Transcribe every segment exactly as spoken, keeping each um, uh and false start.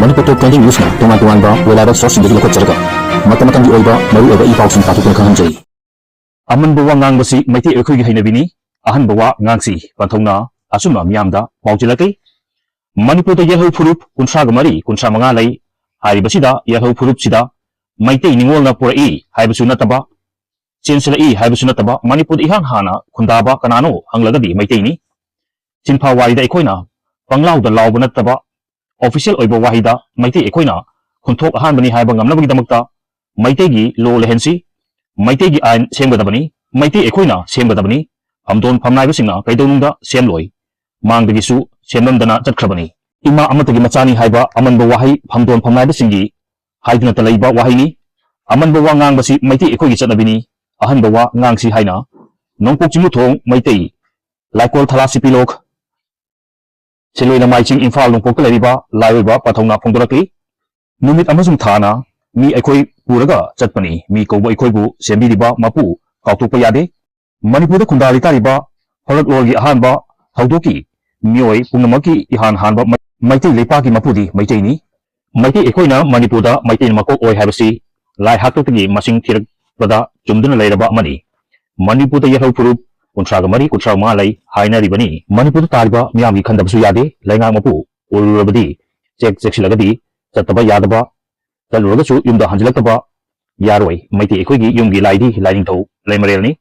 ꯃꯅꯤꯄꯨꯔ ꯇꯣꯞ twenty ꯅ꯭ꯌꯨꯁꯅ ꯇꯣꯉꯥꯟ ꯇꯣꯉꯥꯟꯕ web ꯁꯣꯔꯁꯁꯤꯡꯗꯒꯤ ꯂꯧꯈꯠꯆꯔꯒ ꯃꯇꯝ ꯃꯇꯝꯒꯤ ꯑꯣꯏꯕ ꯃꯔꯨꯑꯣꯏꯕ ꯏ ꯄꯥꯎꯁꯤꯡ ꯄꯥꯊꯣꯛꯇꯨꯅ ꯈꯪꯍꯟꯖꯔꯤ꯫ ꯑꯃꯟꯕ ꯋꯥ ꯉꯥꯡꯕꯁꯤ ꯃꯩꯇꯩ ꯑꯩꯈꯣꯏꯒꯤ ꯍꯩꯅꯕꯤꯅꯤ꯫ ꯑꯍꯟꯕ ꯋꯥ ꯉꯥꯡꯁꯤ ꯄꯟꯊꯧꯅ ꯑꯆꯨꯝꯕ ꯃꯤꯌꯥꯝꯗ ꯄꯥꯎꯖꯦꯜꯂꯛꯂꯤ꯫ ꯃꯅꯤꯄꯨꯔꯗ ꯌꯦꯜꯍꯧ ꯐꯨꯔꯨꯞ ꯀꯨꯟꯊ꯭ꯔꯥꯒ ꯃꯔꯤ, ꯀꯨꯟꯊ꯭ꯔꯥ ꯃꯉꯥ ꯂꯩ꯫ ꯍꯥꯏꯔꯤꯕꯁꯤꯗ ꯌꯦꯜꯍꯧ ꯐꯨꯔꯨꯞꯁꯤꯗ ꯃꯩꯇꯩ ꯅꯤꯉꯣꯜꯅ ꯄꯨꯔꯛꯏ ꯍꯥꯏꯕꯁꯨ ꯅꯠꯇꯕ, ꯆꯦꯟꯁꯤꯜꯂꯛꯏ ꯍꯥꯏꯕꯁꯨ ꯅꯠꯇꯕ, ꯃꯅꯤꯄꯨꯔꯗ ꯏꯍꯥꯟ ꯍꯥꯟꯅ ꯈꯨꯟꯗꯥꯕ ꯀꯅꯥꯅꯣ ꯍꯪꯂꯒꯗꯤ ꯃꯩꯇꯩꯅꯤ꯫ ꯆꯤꯟꯐꯥ ꯋꯥꯔꯤꯗ ꯑꯩꯈꯣꯏꯅ ꯄꯪꯂꯥꯎꯗ ꯂꯥꯎꯕ ꯅꯠꯇꯕ, ꯑꯣꯐꯤꯁꯤꯌꯦꯜ ꯑꯣꯏꯕ ꯋꯥꯍꯩꯗ ꯃꯩꯇꯩ ꯑꯩꯈꯣꯏꯅ ꯈꯨꯟꯊꯣꯛ ꯑꯍꯥꯟꯕꯅꯤ ꯍꯥꯏꯕ ꯉꯝꯅꯕꯒꯤꯗꯃꯛꯇ ꯃꯩꯇꯩꯒꯤ ꯂꯣ ꯂꯩꯍꯟꯁꯤ, ꯃꯩꯇꯩꯒꯤ ꯑꯥꯏꯟ ꯁꯦꯝꯒꯗꯕꯅꯤ, ꯃꯩꯇꯩ ꯑꯩꯈꯣꯏꯅ ꯁꯦꯝꯒꯗꯕꯅꯤ꯫ ꯐꯝꯗꯣꯟ ꯐꯝꯅꯥꯏꯕꯁꯤꯡꯅ ꯀꯩꯗꯧꯅꯨꯡꯗ ꯁꯦꯝꯂꯣꯏ, ꯃꯥꯡꯗꯒꯤꯁꯨ ꯁꯦꯝꯂꯝꯗꯅ ꯆꯠꯈ꯭ꯔꯕꯅꯤ꯫ ꯏꯃꯥ ꯑꯃꯠꯇꯒꯤ ꯃꯆꯥꯅꯤ ꯍꯥꯏꯕ ꯑꯃꯟꯕ ꯋꯥꯍꯩ ꯐꯝꯗꯣꯟ ꯐꯝꯅꯥꯏꯕꯁꯤꯡꯒꯤ ꯍꯥꯏꯗꯨꯅꯇ ꯂꯩꯕ ꯋꯥꯍꯩꯅꯤ꯫ ꯑꯃꯟꯕ ꯋꯥ ꯉꯥꯡꯕꯁꯤ ꯃꯩꯇꯩ ꯑꯩꯈꯣꯏꯒꯤ ꯆꯠꯅꯕꯤꯅꯤ꯫ ꯑꯍꯟꯕ ꯋꯥ ꯉꯥꯡꯁꯤ ꯍꯥꯏꯅ ꯅꯣꯡꯄꯣꯛ ꯆꯤꯡꯃꯨꯊꯣꯡ ꯃꯩꯇꯩ ꯂꯥꯏꯀꯣꯜ ꯊꯂꯥ ꯁꯤꯄꯤꯂꯣꯛ ꯁꯤꯂꯣꯏ ꯂꯃꯥꯏ ꯆꯤꯡ ꯏꯝꯐꯥꯜ ꯅꯣꯡꯄꯣꯛꯇ ꯂꯩꯔꯤꯕ ꯂꯥꯏꯑꯣꯏꯕ ꯄꯟꯊꯧꯅ ꯐꯣꯡꯗꯣꯔꯛꯂꯤ꯫ ꯅꯨꯃꯤꯠ ꯑꯃꯁꯨꯡ ꯊꯥꯅ ꯃꯤ ꯑꯩꯈꯣꯏ ꯄꯨꯔꯒ ꯆꯠꯄꯅꯤ꯫ ꯃꯤ ꯀꯧꯕ ꯑꯩꯈꯣꯏꯕꯨ ꯁꯦꯝꯕꯤꯔꯤꯕ ꯃꯄꯨ ꯀꯥꯎꯊꯣꯛꯄ ꯌꯥꯗꯦ꯫ ꯃꯅꯤꯄꯨꯔꯗ ꯈꯨꯟꯗꯥꯔꯤ ꯇꯥꯔꯤꯕ ꯐꯂꯛꯂꯣꯔꯒꯤ ꯑꯍꯥꯟꯕ ꯊꯧꯗꯣꯛꯀꯤ ꯃꯤꯑꯣꯏ ꯄꯨꯝꯅꯃꯛꯀꯤ ꯏꯍꯥꯟ ꯍꯥꯟꯕ ꯃꯩ-, ꯃꯩꯇꯩ ꯂꯩꯄꯥꯛꯀꯤ ꯃꯄꯨꯗꯤ ꯃꯩꯇꯩꯅꯤ꯫ ꯃꯩꯇꯩ ꯑꯩꯈꯣꯏꯅ ꯃꯅꯤꯄꯨꯔꯗ ꯃꯩꯇꯩꯅ ꯃꯀꯣꯛ ꯑꯣꯏ ꯍꯥꯏꯕꯁꯤ ꯂꯥꯏ ꯍꯥꯛꯇꯛꯇꯒꯤ ꯃꯁꯤꯡ ꯊꯤꯔꯛꯄꯗ ꯆꯨꯝꯗꯨꯅ ꯂꯩꯔꯕ ꯑꯃꯅꯤ꯫ ꯃꯅꯤꯄꯨꯔꯗ ꯌꯦꯜꯍꯧ ꯐꯨꯔꯨꯞ ꯀꯨꯟꯊ꯭ꯔꯥꯒ ꯃꯔꯤ, ꯀꯨꯟꯊ꯭ꯔꯥ ꯃꯉꯥ ꯂꯩ ꯍꯥꯏꯅꯔꯤꯕꯅꯤ꯫ ꯃꯅꯤꯄꯨꯔꯗ ꯇꯥꯔꯤꯕ ꯃꯤꯌꯥꯝꯒꯤ ꯈꯟꯗꯕꯁꯨ ꯌꯥꯗꯦ꯫ ꯂꯩꯉꯥꯛ ꯃꯄꯨ ꯑꯣꯏꯔꯨꯔꯕꯗꯤ ꯆꯦꯛ ꯆꯦꯛꯁꯤꯜꯂꯒꯗꯤ ꯆꯠꯇꯕ ꯌꯥꯗꯕ, ꯆꯠꯂꯨꯔꯒꯁꯨ ꯌꯨꯝꯗ ꯍꯟꯖꯤꯜꯂꯛꯇꯕ ꯌꯥꯔꯣꯏ꯫ ꯃꯩꯇꯩ ꯑꯩꯈꯣꯏꯒꯤ ꯌꯨꯝꯒꯤ ꯂꯥꯏꯗꯤ ꯂꯥꯏꯅꯤꯡꯊꯧ ꯂꯩꯃꯔꯦꯜꯅꯤ꯫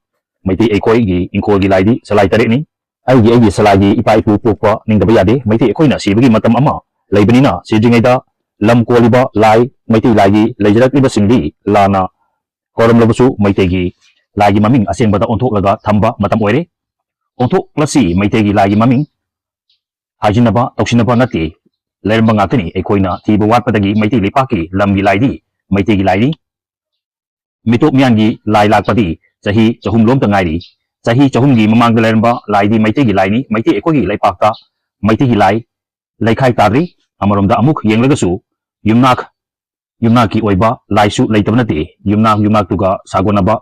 ꯃꯩꯇꯩ ꯑꯩꯈꯣꯏꯒꯤ ꯏꯪꯈꯣꯜꯒꯤ ꯂꯥꯏꯗꯤ ꯁꯂꯥꯏ ꯇꯔꯦꯠꯅꯤ꯫ ꯑꯩꯒꯤ, ꯑꯩꯒꯤ ꯁꯂꯥꯏꯒꯤ ꯏꯄꯥ ꯏꯄꯨ ꯄꯣꯛꯄ ꯅꯤꯡꯗꯕ ꯌꯥꯗꯦ꯫ ꯃꯩꯇꯩ ꯑꯩꯈꯣꯏꯅ ꯁꯤꯕꯒꯤ ꯃꯇꯝ ꯑꯃ ꯂꯩꯕꯅꯤꯅ, ꯁꯤꯗ꯭ꯔꯤꯉꯩꯗ ꯂꯝ ꯀꯣꯜꯂꯤꯕ ꯂꯥꯏ, ꯃꯩꯇꯩ ꯂꯥꯏꯒꯤ ꯂꯩꯖꯔꯛꯂꯤꯕꯁꯤꯡꯗꯤ ꯂꯥꯟꯅ ꯀꯧꯔꯝꯂꯕꯁꯨ ꯃꯩꯇꯩꯒꯤ ꯂꯥꯏꯒꯤ ꯃꯃꯤꯡ ꯑꯁꯦꯡꯕꯗ ꯑꯣꯟꯊꯣꯛꯂꯒ ꯊꯝꯕ ꯃꯇꯝ ꯑꯣꯏꯔꯦ꯫ ꯑꯣꯟꯊꯣꯛꯂꯁꯤ ꯃꯩꯇꯩꯒꯤ ꯂꯥꯏꯒꯤ ꯃꯃꯤꯡ꯫ ꯍꯥꯏꯖꯤꯟꯅꯕ, ꯇꯧꯁꯤꯟꯅꯕ ꯅꯠꯇꯦ꯫ ꯂꯩꯔꯝꯕ ꯉꯥꯛꯇꯅꯤ꯫ ꯑꯩꯈꯣꯏꯅ ꯊꯤꯕ ꯋꯥꯠꯄꯗꯒꯤ ꯃꯩꯇꯩ ꯂꯩꯄꯥꯛꯀꯤ ꯂꯝꯒꯤ ꯂꯥꯏꯗꯤ ꯃꯩꯇꯩꯒꯤ ꯂꯥꯏꯅꯤ꯫ ꯃꯤꯇꯣꯞ ꯃꯤꯌꯥꯟꯒꯤ ꯂꯥꯏ ꯂꯥꯛꯄꯗꯤ ꯆꯍꯤ ꯆꯍꯨꯝ ꯂꯣꯝꯇ ꯉꯥꯏꯔꯤ꯫ ꯆꯍꯤ ꯆꯍꯨꯝꯒꯤ ꯃꯃꯥꯡꯗ ꯂꯩꯔꯝꯕ ꯂꯥꯏꯗꯤ ꯃꯩꯇꯩꯒꯤ ꯂꯥꯏꯅꯤ꯫ ꯃꯩꯇꯩ ꯑꯩꯈꯣꯏꯒꯤ ꯂꯩꯄꯥꯛꯇ ꯃꯩꯇꯩꯒꯤ ꯂꯥꯏ ꯂꯩꯈꯥꯏ ꯇꯥꯗ꯭ꯔꯤ꯫ ꯑꯃꯔꯣꯝꯗ ꯑꯃꯨꯛ ꯌꯦꯡꯂꯒꯁꯨ ꯌꯨꯝꯅꯥꯛ ꯌꯨꯝꯅꯥꯛꯀꯤ ꯑꯣꯏꯕ ꯂꯥꯏꯁꯨ ꯂꯩꯇꯕ ꯅꯠꯇꯦ꯫ ꯌꯨꯝꯅꯥꯛ ꯌꯨꯝꯅꯥꯛꯇꯨꯒ ꯁꯥꯒꯣꯟꯅꯕ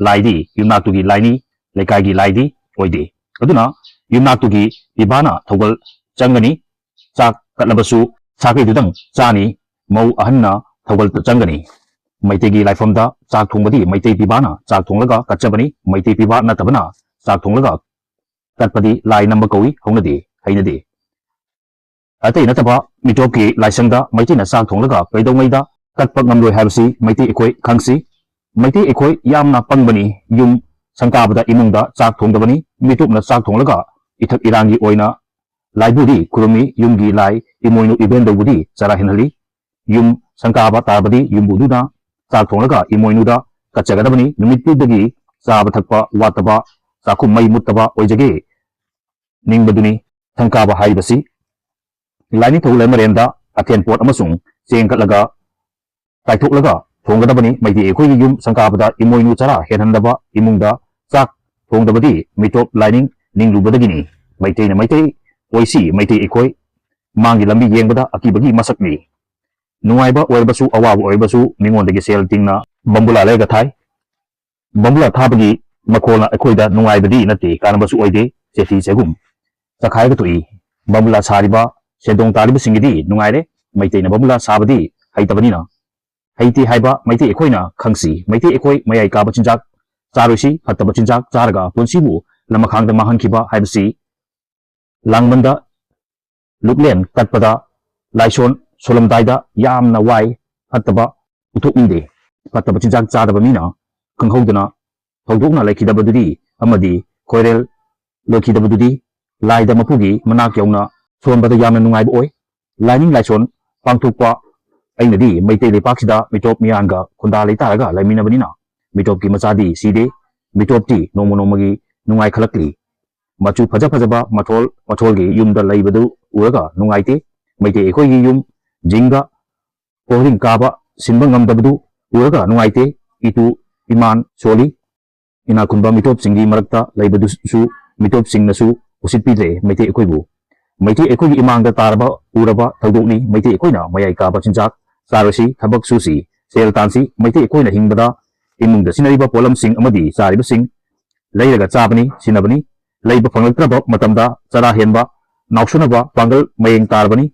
ꯂꯥꯏꯗꯤ ꯌꯨꯝꯅꯥꯛꯇꯨꯒꯤ ꯂꯥꯏꯅꯤ, ꯂꯩꯀꯥꯏꯒꯤ ꯂꯥꯏꯗꯤ ꯑꯣꯏꯗꯦ꯫ ꯑꯗꯨꯅ ꯌꯨꯝꯅꯥꯛꯇꯨꯒꯤ ꯄꯤꯕꯥꯅ ꯊꯧꯒꯜ ꯆꯪꯒꯅꯤ꯫ ꯆꯥꯛ ꯀꯠꯂꯕꯁꯨ ꯁꯥꯒꯩꯗꯨꯗꯪ ꯆꯥꯅꯤ꯫ ꯃꯧ ꯑꯍꯟꯅ ꯊꯧꯒꯜ ꯆꯪꯒꯅꯤ꯫ ꯃꯩꯇꯩꯒꯤ ꯂꯥꯏꯐꯝꯗ ꯆꯥꯛ ꯊꯣꯡꯕꯗꯤ ꯃꯩꯇꯩ ꯄꯤꯕꯥꯅ ꯆꯥꯛ ꯊꯣꯡꯂꯒ ꯀꯠꯆꯕꯅꯤ꯫ ꯃꯩꯇꯩ ꯄꯤꯕꯥ ꯅꯠꯇꯕꯅ ꯆꯥꯛ ꯊꯣꯡꯂꯒ ꯀꯠꯄꯗꯤ ꯂꯥꯏ ꯅꯝꯕ ꯀꯧꯏ, ꯍꯧꯅꯗꯦ, ꯍꯩꯅꯗꯦ꯫ ꯑꯇꯩ ꯅꯠꯇꯕ ꯃꯤꯇꯣꯞꯀꯤ ꯂꯥꯏꯁꯪꯗ ꯃꯩꯇꯩꯅ ꯆꯥꯛ ꯊꯣꯡꯂꯒ ꯀꯩꯗꯧꯉꯩꯗ ꯀꯠꯄ ꯉꯝꯂꯣꯏ ꯍꯥꯏꯕꯁꯤ ꯃꯩꯇꯩ ꯑꯩꯈꯣꯏ ꯈꯪꯁꯤ꯫ ꯃꯩꯇꯩ ꯑꯩꯈꯣꯏ ꯌꯥꯝꯅ ꯄꯪꯕꯅꯤ꯫ ꯌꯨꯝ ꯁꯪꯒꯥꯕꯗ ꯏꯃꯨꯡꯗ ꯆꯥꯛ ꯊꯣꯡꯗꯕꯅꯤ꯫ ꯃꯤꯇꯣꯞꯅ ꯆꯥꯛ ꯊꯣꯡꯂꯒ ꯏꯊꯛ ꯏꯔꯥꯡꯒꯤ ꯑꯣꯏꯅ ꯂꯥꯏꯕꯨꯗꯤ ꯈꯨꯔꯨꯝꯃꯤ꯫ ꯌꯨꯝꯒꯤ ꯂꯥꯏ ꯏꯃꯣꯏꯅꯨ ꯏꯕꯦꯟꯗꯧꯕꯨꯗꯤ ꯆꯔꯥ ꯍꯦꯟꯍꯜꯂꯤ꯫ ꯌꯨꯝ ꯁꯪꯒꯥꯕ ꯇꯥꯔꯕꯗꯤ ꯌꯨꯝꯕꯨꯗꯨꯅ ꯆꯥꯛ ꯊꯣꯡꯂꯒ ꯏꯃꯣꯏꯅꯨꯗ ꯀꯠꯆꯒꯗꯕꯅꯤ꯫ ꯅꯨꯃꯤꯠꯇꯨꯗꯒꯤ ꯆꯥꯕ ꯊꯛꯄ ꯋꯥꯠꯇꯕ, ꯆꯥꯛꯈꯨꯝ ꯃꯩ ꯃꯨꯠꯇꯕ ꯑꯣꯏꯖꯒꯦ ꯅꯤꯡꯕꯗꯨꯅꯤ ꯁꯪꯒꯥꯕ ꯍꯥꯏꯔꯤꯕꯁꯤ꯫ ꯂꯥꯏꯅꯤꯡꯊꯧ ꯂꯩꯃꯔꯦꯟꯗ ꯑꯊꯦꯟ ꯄꯣꯠ ꯑꯃꯁꯨꯡ ꯆꯦꯡ ꯀꯠꯂꯒ ꯀꯥꯏꯊꯣꯛꯂꯒ ꯊꯣꯡꯒꯗꯕꯅꯤ꯫ ꯃꯩꯇꯩ ꯑꯩꯈꯣꯏꯒꯤ ꯌꯨꯝ ꯁꯪꯒꯥꯕꯗ ꯏꯃꯣꯏꯅꯨ ꯆꯔꯥ ꯍꯦꯟꯍꯟꯗꯕ, ꯏꯃꯨꯡꯗ ꯆꯥꯛ ꯊꯣꯡꯗꯕꯗꯤ ꯃꯤꯇꯣꯞ ꯂꯥꯏꯅꯤꯡ ꯅꯤꯡꯂꯨꯕꯗꯒꯤꯅꯤ꯫ ꯃꯩꯇꯩꯅ ꯃꯩꯇꯩ ꯑꯣꯏꯁꯤ꯫ ꯃꯩꯇꯩ ꯑꯩꯈꯣꯏ ꯃꯥꯡꯒꯤ ꯂꯝꯕꯤ ꯌꯦꯡꯕꯗ ꯑꯀꯤꯕꯒꯤ ꯃꯁꯛꯅꯤ꯫ ꯅꯨꯡꯉꯥꯏꯕ ꯑꯣꯏꯔꯕꯁꯨ, ꯑꯋꯥꯕ ꯑꯣꯏꯔꯕꯁꯨ ꯃꯤꯉꯣꯟꯗꯒꯤ ꯁꯦꯜ ꯇꯤꯡꯅ ꯕꯝꯕꯨꯂꯥ ꯂꯩꯔꯒ ꯊꯥꯏ꯫ ꯕꯝꯕꯨꯂꯥ ꯊꯥꯕꯒꯤ ꯃꯈꯣꯜꯅ ꯑꯩꯈꯣꯏꯗ ꯅꯨꯡꯉꯥꯏꯕꯗꯤ ꯅꯠꯇꯦ, ꯀꯥꯟꯅꯕꯁꯨ ꯑꯣꯏꯗꯦ, ꯆꯦꯊꯤ ꯆꯦꯒꯨꯝ ꯆꯈꯥꯏꯔꯒ ꯇꯣꯛꯏ꯫ ꯕꯝꯕꯨꯂꯥ ꯁꯥꯔꯤꯕ ꯁꯦꯟꯗꯣꯡ ꯇꯥꯜꯂꯤꯕꯁꯤꯡꯒꯤꯗꯤ ꯅꯨꯡꯉꯥꯏꯔꯦ꯫ ꯃꯩꯇꯩꯅ ꯕꯝꯕꯨꯂꯥ ꯁꯥꯕꯗꯤ ꯍꯩꯇꯕꯅꯤꯅ꯫ ꯍꯩꯇꯦ ꯍꯥꯏꯕ ꯃꯩꯇꯩ ꯑꯩꯈꯣꯏꯅ ꯈꯪꯁꯤ꯫ ꯃꯩꯇꯩ ꯑꯩꯈꯣꯏ ꯃꯌꯥꯏ ꯀꯥꯕ ꯆꯤꯟꯖꯥꯛ ꯆꯥꯔꯣꯏꯁꯤ꯫ ꯐꯠꯇꯕ ꯆꯤꯟꯖꯥꯛ ꯆꯥꯔꯒ ꯄꯨꯟꯁꯤꯕꯨ ꯂꯃꯈꯥꯡꯗ ꯃꯥꯡꯍꯟꯈꯤꯕ ꯍꯥꯏꯕꯁꯤ ꯂꯥꯡꯕꯟꯗ ꯂꯨꯛꯂꯦꯟ ꯀꯠꯄꯗ ꯂꯥꯏꯁꯣꯟ ꯁꯣꯜꯂꯝꯗꯥꯏꯗ ꯌꯥꯝꯅ ꯋꯥꯏ꯫ ꯐꯠꯇꯕ ꯎꯊꯣꯛꯅꯤꯡꯗꯦ꯫ ꯐꯠꯇꯕ ꯆꯤꯟꯖꯥꯛ ꯆꯥꯗꯕ ꯃꯤꯅ ꯈꯪꯍꯧꯗꯅ ꯊꯧꯗꯣꯛꯅ ꯂꯩꯈꯤꯗꯕꯗꯨꯗꯤ ꯑꯃꯗꯤ ꯈꯣꯏꯔꯦꯜ ꯂꯣꯏꯈꯤꯗꯕꯗꯨꯗꯤ ꯂꯥꯏꯗ ꯃꯄꯨꯒꯤ ꯃꯅꯥꯛ ꯌꯧꯅ ꯁꯣꯟꯕꯗ ꯌꯥꯝꯅ ꯅꯨꯡꯉꯥꯏꯕ ꯑꯣꯏ꯫ ꯂꯥꯏꯅꯤꯡ ꯂꯥꯏꯁꯣꯟ ꯄꯥꯡꯊꯣꯛꯄ ꯑꯩꯅꯗꯤ ꯃꯩꯇꯩ ꯂꯩꯄꯥꯛꯁꯤꯗ ꯃꯤꯇꯣꯞ ꯃꯤꯌꯥꯟꯒ ꯈꯨꯟꯗꯥ ꯂꯩꯇꯥꯔꯒ ꯂꯩꯃꯤꯟꯅꯕꯅꯤꯅ ꯃꯤꯇꯣꯞꯀꯤ ꯃꯆꯥꯗꯤ ꯁꯤꯗꯦ꯫ ꯃꯤꯇꯣꯞꯇꯤ ꯅꯣꯡꯃ ꯅꯣꯡꯃꯒꯤ ꯅꯨꯡꯉꯥꯏꯈꯠꯂꯛꯂꯤ꯫ ꯃꯆꯨ ꯐꯖ ꯐꯖꯕ ꯃꯊꯣꯜ ꯃꯊꯣꯜꯒꯤ ꯌꯨꯝꯗ ꯂꯩꯕꯗꯨ ꯎꯔꯒ ꯅꯨꯡꯉꯥꯏꯇꯦ꯫ ꯃꯩꯇꯩ ꯑꯩꯈꯣꯏꯒꯤ ꯌꯨꯝ ꯖꯤꯡꯒ ꯀꯣꯍꯔꯤꯡ ꯀꯥꯕ ꯁꯤꯟꯕ ꯉꯝꯗꯕꯗꯨ ꯎꯔꯒ ꯅꯨꯡꯉꯥꯏꯇꯦ꯫ ꯏꯇꯨ ꯏꯃꯥꯟ ꯁꯣꯜꯂꯤ꯫ ꯏꯅꯥꯛ ꯈꯨꯟꯕ ꯃꯤꯇꯣꯞꯁꯤꯡꯒꯤ ꯃꯔꯛꯇ ꯂꯩꯕꯗꯨꯁꯨ ꯃꯤꯇꯣꯞꯁꯤꯡꯅꯁꯨ ꯎꯁꯤꯠꯄꯤꯗ꯭ꯔꯦ ꯃꯩꯇꯩ ꯑꯩꯈꯣꯏꯕꯨ꯫ ꯃꯩꯇꯩ ꯑꯩꯈꯣꯏꯒꯤ ꯏꯃꯥꯡꯗ ꯇꯥꯔꯕ ꯎꯔꯕ ꯊꯧꯗꯣꯛꯅꯤ꯫ ꯃꯩꯇꯩ ꯑꯩꯈꯣꯏꯅ ꯃꯌꯥꯏ ꯀꯥꯕ ꯆꯤꯟꯖꯥꯛ ꯆꯥꯔꯣꯏꯁꯤ, ꯊꯕꯛ ꯁꯨꯁꯤ, ꯁꯦꯜ ꯇꯥꯟꯁꯤ꯫ ꯃꯩꯇꯩ ꯑꯩꯈꯣꯏꯅ ꯍꯤꯡꯕꯗ ꯏꯃꯨꯡꯗ ꯁꯤꯖꯤꯟꯅꯔꯤꯕ ꯄꯣꯠꯂꯝꯁꯤꯡ ꯑꯃꯗꯤ ꯆꯥꯔꯤꯕꯁꯤꯡ ꯂꯩꯔꯒ ꯆꯥꯕꯅꯤ, ꯁꯤꯖꯤꯟꯅꯕꯅꯤ꯫ ꯂꯩꯕ ꯐꯪꯂꯛꯇ꯭ꯔꯕ ꯃꯇꯝꯗ ꯆꯔꯥ ꯍꯦꯟꯕ, ꯉꯥꯎꯁꯟꯅꯕ ꯄꯥꯡꯒꯜ ꯃꯌꯦꯡ ꯇꯥꯔꯕꯅꯤ꯫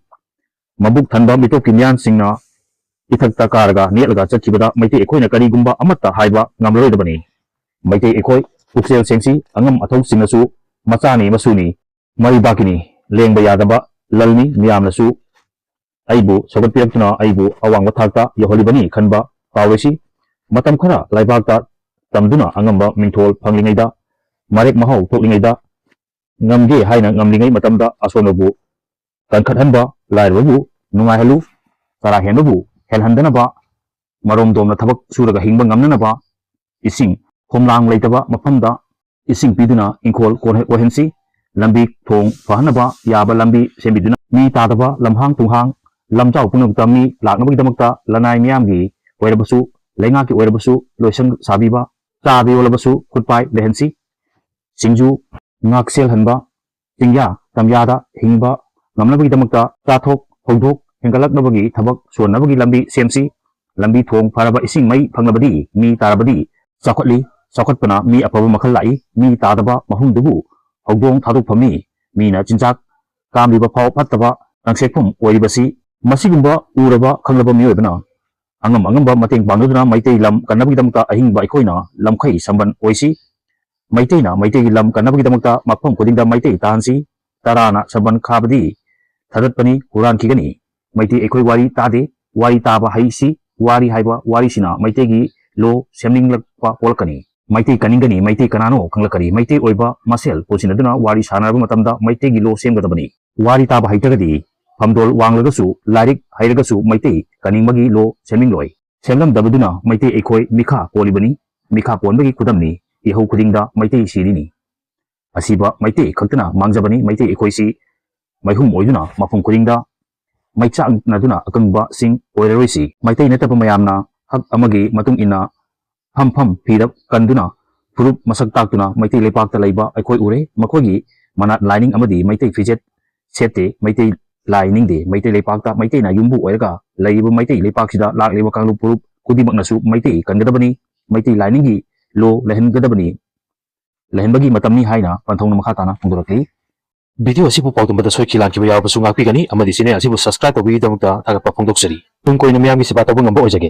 ꯃꯕꯨꯛ ꯊꯟꯕ ꯃꯤꯇꯣꯞꯀꯤ ꯃꯤꯌꯥꯟꯁꯤꯡꯅ ꯏꯊꯛꯇ ꯀꯥꯔꯒ ꯅꯦꯠꯂꯒ ꯆꯠꯈꯤꯕꯗ ꯃꯩꯇꯩ ꯑꯩꯈꯣꯏꯅ ꯀꯔꯤꯒꯨꯝꯕ ꯑꯃꯠꯇ ꯍꯥꯏꯕ ꯉꯝꯂꯔꯣꯏꯗꯕꯅꯤ꯫ ꯃꯩꯇꯩ ꯑꯩꯈꯣꯏ ꯄꯨꯛꯆꯦꯜ ꯁꯦꯡꯁꯤ, ꯑꯉꯝ ꯑꯊꯧꯁꯤꯡꯅꯁꯨ ꯃꯆꯥꯅꯤ ꯃꯁꯨꯅꯤ, ꯃꯔꯩꯕꯥꯛꯀꯤꯅꯤ, ꯂꯦꯡꯕ ꯌꯥꯗꯕ ꯂꯜꯅꯤ, ꯃꯤꯌꯥꯝꯅꯁꯨ ꯑꯩꯕꯨ ꯁꯧꯒꯠꯄꯤꯔꯛꯇꯨꯅ ꯑꯩꯕꯨ ꯑꯋꯥꯡꯕ ꯊꯥꯛꯇ ꯌꯧꯍꯜꯂꯤꯕꯅꯤ ꯈꯟꯕ ꯀꯥꯎꯔꯣꯏꯁꯤ꯫ ꯃꯇꯝ ꯈꯔ ꯂꯩꯕꯥꯛꯇ ꯇꯝꯗꯨꯅ ꯑꯉꯝꯕ ꯃꯤꯡꯊꯣꯜ ꯐꯪꯂꯤꯉꯩꯗ, ꯃꯔꯦꯛ ꯃꯍꯥꯎ ꯊꯣꯛꯂꯤꯉꯩꯗ, ꯉꯝꯒꯦ ꯍꯥꯏꯅ ꯉꯝꯂꯤꯉꯩ ꯃꯇꯝꯗ ꯑꯁꯣꯟꯕꯕꯨ ꯀꯟꯈꯠꯍꯟꯕ, ꯂꯥꯏꯔꯕꯕꯨ ꯅꯨꯡꯉꯥꯏꯍꯜꯂꯨ, ꯆꯔꯥ ꯍꯦꯟꯕꯕꯨ ꯍꯦꯜꯍꯟꯗꯅꯕ, ꯃꯔꯣꯝꯗꯣꯝꯅ ꯊꯕꯛ ꯁꯨꯔꯒ ꯍꯤꯡꯕ ꯉꯝꯅꯅꯕ, ꯏꯁꯤꯡ ꯈꯣꯝꯂꯥꯡ ꯂꯩꯇꯕ ꯃꯐꯝꯗ ꯏꯁꯤꯡ ꯄꯤꯗꯨꯅ ꯏꯪꯈꯣꯜ ꯀꯣꯟ-, ꯀꯣꯏꯍꯟꯁꯤ꯫ ꯂꯝꯕꯤ ꯊꯣꯡ ꯐꯍꯟꯅꯕ ꯌꯥꯕ ꯂꯝꯕꯤ ꯁꯦꯝꯕꯤꯗꯨꯅ, ꯃꯤ ꯇꯥꯗꯕ ꯂꯝꯍꯥꯡ ꯇꯨꯡꯍꯥꯡ, ꯂꯝꯖꯥꯎ ꯄꯨꯝꯅꯃꯛꯇ ꯃꯤ ꯂꯥꯛꯅꯕꯒꯤꯗꯃꯛꯇ ꯂꯅꯥꯏ ꯃꯤꯌꯥꯝꯒꯤ ꯑꯣꯏꯔꯕꯁꯨ, ꯂꯩꯉꯥꯛꯀꯤ ꯑꯣꯏꯔꯕꯁꯨ ꯂꯣꯏꯁꯪ ꯁꯥꯕꯤꯕ, ꯆꯥꯗ ꯌꯣꯜꯂꯕꯁꯨ ꯈꯨꯠꯄꯥꯏ ꯂꯩꯍꯟꯁꯤ꯫ ꯁꯤꯡꯖꯨ ꯉꯥꯛꯁꯦꯜꯍꯟꯕ, ꯆꯤꯡꯌꯥ ꯇꯝꯌꯥꯗ ꯍꯤꯡꯕ ꯉꯝꯅꯕꯒꯤꯗꯃꯛꯇ ꯆꯥꯊꯣꯛ ꯍꯧꯗꯣꯛ ꯍꯦꯟꯒꯠꯂꯛꯅꯕꯒꯤ ꯊꯕꯛ ꯁꯨꯍꯟꯅꯕꯒꯤ ꯂꯝꯕꯤ ꯁꯦꯝꯁꯤ꯫ ꯂꯝꯕꯤ ꯊꯣꯡ ꯐꯔꯕ, ꯏꯁꯤꯡ ꯃꯩ ꯐꯪꯂꯕꯗꯤ ꯃꯤ ꯇꯥꯔꯕꯗꯤ ꯆꯥꯎꯈꯠꯂꯤ, ꯆꯥꯎꯈꯠꯄꯅ ꯃꯤ ꯑꯐꯕ ꯃꯈꯜ ꯂꯥꯛꯏ, ꯃꯤ ꯇꯥꯗꯕ ꯃꯐꯝꯗꯨꯕꯨ ꯍꯧꯗꯣꯡ ꯊꯥꯗꯣꯛꯐꯝꯅꯤ, ꯃꯤꯅ ꯆꯤꯟꯖꯥꯛ ꯀꯥꯝꯂꯤꯕ ꯐꯥꯎ ꯐꯠꯇꯕ ꯂꯪꯁꯦꯛꯐꯝ ꯑꯣꯏꯔꯤꯕꯁꯤ꯫ ꯃꯁꯤꯒꯨꯝꯕ ꯎꯔꯕ ꯈꯪꯂꯕ ꯃꯤꯑꯣꯏꯕꯅ ꯑꯉꯝ ꯑꯉꯝꯕ ꯃꯇꯦꯡ ꯄꯥꯡꯅꯗꯨꯅ ꯃꯩꯇꯩ ꯂꯝ ꯀꯟꯅꯕꯒꯤꯗꯃꯛꯇ ꯑꯍꯤꯡꯕ ꯑꯩꯈꯣꯏꯅ ꯂꯝꯈꯩ ꯁꯝꯕꯟ ꯑꯣꯏꯁꯤ꯫ ꯃꯩꯇꯩꯅ ꯃꯩꯇꯩꯒꯤ ꯂꯝ ꯀꯟꯅꯕꯒꯤꯗꯃꯛꯇ ꯃꯐꯝ ꯈꯨꯗꯤꯡꯗ ꯃꯩꯇꯩ ꯇꯥꯍꯟꯁꯤ꯫ ꯇꯔꯥꯅ ꯁꯝꯕꯟ ꯈꯥꯕꯗꯤ ꯊꯥꯗꯠꯄꯅꯤ, ꯍꯨꯔꯥꯟꯈꯤꯒꯅꯤ꯫ ꯃꯩꯇꯩ ꯑꯩꯈꯣꯏ ꯋꯥꯔꯤ ꯇꯥꯗꯦ, ꯋꯥꯔꯤ ꯇꯥꯕ ꯍꯩꯁꯤ꯫ ꯋꯥꯔꯤ ꯍꯥꯏꯕ ꯋꯥꯔꯤꯁꯤꯅ ꯃꯩꯇꯩꯒꯤ ꯂꯣ ꯁꯦꯝꯅꯤꯡꯂꯛꯄ ꯄꯣꯛꯂꯛꯀꯅꯤ꯫ ꯃꯩꯇꯩ ꯀꯟꯅꯤꯡꯒꯅꯤ, ꯃꯩꯇꯩ ꯀꯅꯥꯅꯣ ꯈꯪꯂꯛꯀꯅꯤ꯫ ꯃꯩꯇꯩ ꯑꯣꯏꯕ ꯃꯁꯦꯜ ꯄꯨꯟꯁꯤꯟꯅꯗꯨꯅ ꯋꯥꯔꯤ ꯁꯥꯟꯅꯔꯕ ꯃꯇꯝꯗ ꯃꯩꯇꯩꯒꯤ ꯂꯣ ꯁꯦꯝꯒꯗꯕꯅꯤ꯫ ꯋꯥꯔꯤ ꯇꯥꯕ ꯍꯩꯇ꯭ꯔꯒꯗꯤ ꯐꯝꯗꯣꯜ ꯋꯥꯡꯂꯒꯁꯨ, ꯂꯥꯏꯔꯤꯛ ꯍꯩꯔꯒꯁꯨ ꯃꯩꯇꯩ ꯀꯟꯅꯤꯡꯕꯒꯤ ꯂꯣ ꯁꯦꯝꯅꯤꯡꯂꯣꯏ꯫ ꯁꯦꯝꯂꯝꯗꯕꯗꯨꯅ ꯃꯩꯇꯩ ꯑꯩꯈꯣꯏ ꯃꯤꯈꯥ ꯄꯣꯜꯂꯤꯕꯅꯤ꯫ ꯃꯤꯈꯥ ꯄꯣꯟꯕꯒꯤ ꯈꯨꯗꯝꯅꯤ꯫ ꯏꯍꯧ ꯈꯨꯗꯤꯡꯗ ꯃꯩꯇꯩ ꯁꯤꯔꯤꯅꯤ꯫ ꯑꯁꯤꯕ ꯃꯩꯇꯩ ꯈꯛꯇꯅ ꯃꯥꯡꯖꯕꯅꯤ꯫ ꯃꯩꯇꯩ ꯑꯩꯈꯣꯏꯁꯤ ꯃꯩꯍꯨꯝ ꯑꯣꯏꯗꯨꯅ ꯃꯐꯝ ꯈꯨꯗꯤꯡꯗ ꯃꯩ ꯆꯥꯛꯅꯗꯨꯅ ꯑꯀꯪꯕꯁꯤꯡ ꯑꯣꯏꯔꯔꯣꯏꯁꯤ꯫ ꯃꯩꯇꯩ ꯅꯠꯇꯕ ꯃꯌꯥꯝꯅ ꯍꯛ ꯑꯃꯒꯤ ꯃꯇꯨꯡ ꯏꯟꯅ ꯐꯝ ꯐꯝ ꯐꯤꯔꯞ ꯀꯟꯗꯨꯅ ꯐꯨꯔꯨꯞ ꯃꯁꯛ ꯇꯥꯛꯇꯨꯅ ꯃꯩꯇꯩ ꯂꯩꯄꯥꯛꯇ ꯂꯩꯕ ꯑꯩꯈꯣꯏ ꯎꯔꯦ꯫ ꯃꯈꯣꯏꯒꯤ ꯃꯅꯥꯠ ꯂꯥꯏꯅꯤꯡ ꯑꯃꯗꯤ ꯃꯩꯇꯩ ꯐꯤꯖꯦꯠ ꯁꯦꯠꯇꯦ, ꯃꯩꯇꯩ ꯂꯥꯏ ꯅꯤꯡꯗꯦ꯫ ꯃꯩꯇꯩ ꯂꯩꯄꯥꯛꯇ ꯃꯩꯇꯩꯅ ꯌꯨꯝꯕꯨ ꯑꯣꯏꯔꯒ ꯂꯩꯔꯤꯕ ꯃꯩꯇꯩ ꯂꯩꯄꯥꯛꯁꯤꯗ ꯂꯥꯛꯂꯤꯕ ꯀꯥꯡꯂꯨꯞ ꯐꯨꯔꯨꯞ ꯈꯨꯗꯤꯡꯃꯛꯅꯁꯨ ꯃꯩꯇꯩ ꯀꯟꯒꯗꯕꯅꯤ, ꯃꯩꯇꯩ ꯂꯥꯏꯅꯤꯡꯒꯤ ꯂꯣ ꯂꯩꯍꯟꯒꯗꯕꯅꯤ, ꯂꯩꯍꯟꯕꯒꯤ ꯃꯇꯝꯅꯤ ꯍꯥꯏꯅ ꯄꯟꯊꯧꯅ ꯃꯈꯥ ꯇꯥꯅ ꯐꯣꯡꯗꯣꯔꯛꯂꯤ꯫ Video ꯑꯁꯤꯕꯨ ꯄꯥꯎꯗꯝꯕꯗ ꯁꯣꯏꯈꯤ ꯂꯥꯟꯈꯤꯕ ꯌꯥꯎꯔꯕꯁꯨ ꯉꯥꯛꯄꯤꯒꯅꯤ ꯑꯃꯗꯤ channel ꯑꯁꯤꯕꯨ subscribe ꯇꯧꯕꯤꯕꯒꯤꯗꯃꯛꯇ ꯊꯥꯒꯠꯄ ꯐꯣꯡꯗꯣꯛꯆꯔꯤ꯫ ꯇꯨꯡ ꯀꯣꯏꯅ ꯃꯤꯌꯥꯝꯒꯤ ꯁꯦꯕꯥ ꯇꯧꯕ ꯉꯝꯕ ꯑꯣꯏꯖꯒꯦ꯫